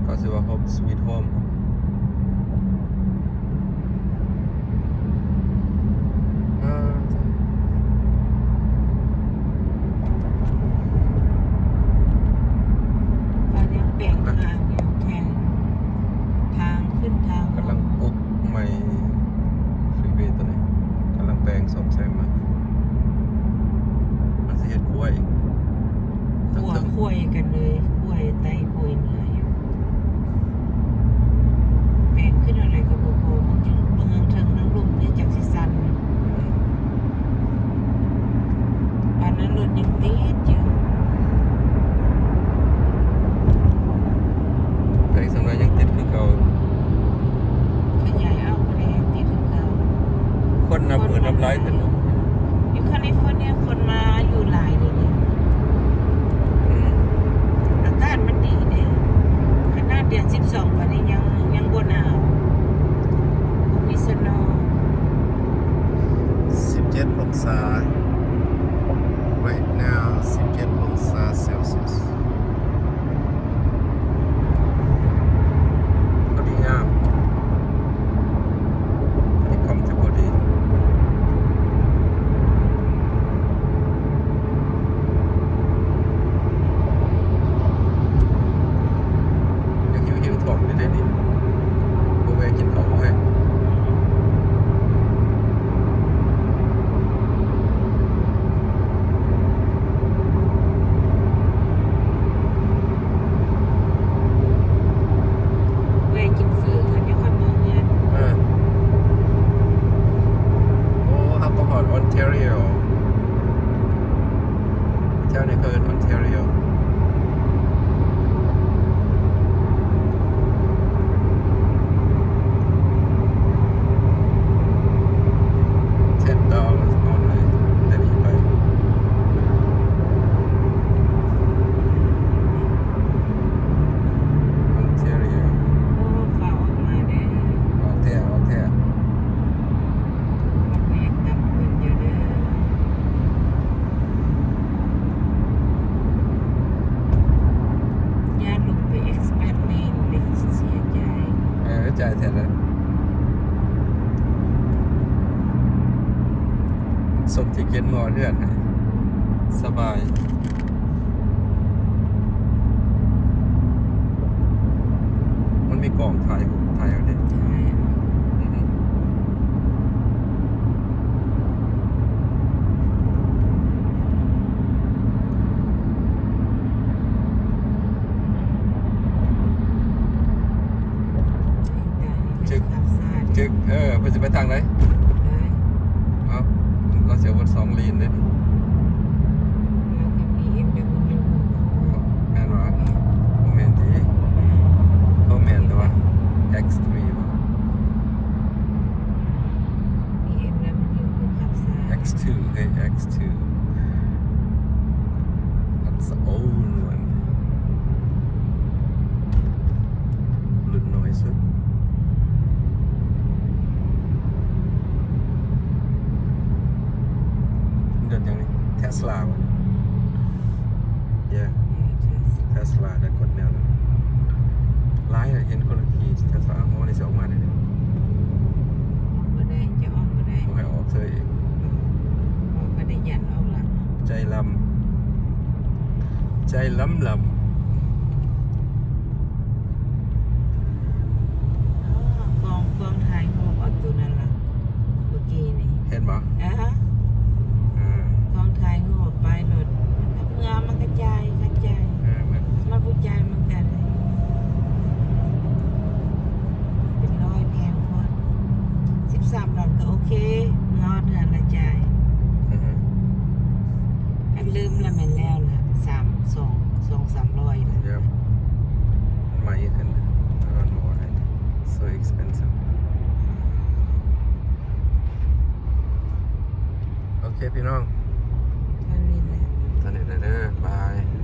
ເຂົາຊື່ວ່າ Home Sweet Home ເອີ ເຂົາຍັງແປງທາງຢູ່ ແປງທາງຂຶ້ນທາງ ກຳລັງປຸກໃໝ່ freeway ຕົວນີ້ ກຳລັງແປງສ້ອມແຊມໃໝ່ ມັນຊິເຮັດຂົວອີກ ຂົວ ຂົວກັນເລີຍ ຂົວໃຕ້ ຂົວເໜືອຢູ່ ແປງຂຶ້ນເທົ່າໃດກໍບໍ່ພໍ ເບິ່ງເທິງ ເບິ່ງເທິງນ້ຳລົມນີ້ຈັກຊິສັ່ນ ປານນັ້ນລົດຍັງຕິດຢູ່ ແປງສັກໜ້ອຍຍັງຕິດຄືເກົ່າ ຂະຫຍາຍອອກໄປແລ້ວ ຕິດຄືເກົ່າ ຄົນນັບມື້ນັບຫຼາຍຂຶ້ນ ຢູ່ຄາລິຟໍເນຍຄົນມາຢູ່ຫຼາຍເດ ອືມ ອາກາດມັນດີເດ ຂະໜາດເດືອນສິບສອງປານນີ້ຍັງ ຍັງບໍ່ໜາວ ບໍ່ມີສະໂນ ສິບເຈັດອົງສາ right now ສິບເຈັດອົງສາເຊລຊຽສ ພໍດີງາມ ພໍດີ comfortable ດີ ຍັງຫິວໆທ້ອງຢູ່ເດນີ້ ບໍ່ແວ່ກິນເຂົ້າເວີຍ. ແວ່ກິນເຝີກ່ອນ ຈັ່ງຄ່ອຍເມືອເຮືອນ. ເອີ ໂອ້ ເຮົາກໍຮອດ Ontario ແຖວນີ້ເຂົາເອີ້ນ Ontario. Ten dollars only ແຕ່ນີ້ໄປ Ontario. ໂອ້ ຟ້າວອອກມາເດີ້ ອອກແທ້ ອອກແທ້. ແມ່ນຕຳເພິ່ນຢູ່ເດີ້ ຢ້ານລົງໄປ expat lane ເດ ເສຍໃຈ. ເອີ ຈ່າຍແທ້ເດີ້ ສົ່ງທິກເກັດມາຮອດເຮືອນໃຫ້ ສະບາຍ. ມັນມີກ້ອງຖ່າຍຮູບ ຖ່າຍເອົາເດ້ ຖ່າຍເອົາ. ອືຮຶ ເຈັກ ເຈັກ ເອີ ເພິ່ນຊິໄປທາງໃດ? ເອົ້າ ລາວຊິເອົາເບິດສອງເລນເດ້. ແມ່ນບໍ່? ບໍ່ແມ່ນຕິ? ບໍ່ແມ່ນແຕ່ວ່າ X three ບໍ່? X two ເອີຍ X two. That's the old one. ລຸ້ນນ້ອຍສຸດ. ລົດຫຍັງນີ້? Tesla ບໍ່? ເອີ Tesla ໄດ້ກົດແນວນັ້ນ. ຫຼາຍເຫັນຄົນຂີ່ Tesla ໂອ້ ນີ້ຊິອອກມາໄດ້. ອອກບໍ່ໄດ້ ຈະອອກບໍ່ໄດ້ ບໍ່ໃຫ້ອອກເສີຍອີກ. ອອກກໍໄດ້ຢ້ານອອກລະ. ໃຈລຳ ໃຈລຳລຳ. ອໍ ກ້ອງ ກ້ອງຖ່າຍຮູບເອົາໂຕນັ້ນລະ ເມື່ອກີ້ນີ້ ເຫັນບໍ່? ເອີ ກ້ອງຖ່າຍຮູບປ້າຍລົດ ເມື່ອມັນກະຈ່າຍ ກະຈ່າຍ ເອີ ແມ່ນ ມາຜູ້ຈ່າຍມັນກະໄດ້ ເປັນຮ້ອຍແພງໂພດ. ສິບສາມດອນກະໂອເຄ ເມື່ອຮອດເຮືອນລະຈ່າຍ. ອືຮຶ ອັນລືມລະແມ່ນແລ້ວລະ ສາມ ສອງ ສອງສາມຮ້ອຍລະ. ເອີ ມັນໃໝ່ຂຶ້ນ I don't know why so expensive. ໂອເຄພີ່ນ້ອງ ເທົ່ານີ້ແຫຼະ ເທົ່ານີ້ແຫຼະເດີ້ ບາຍ.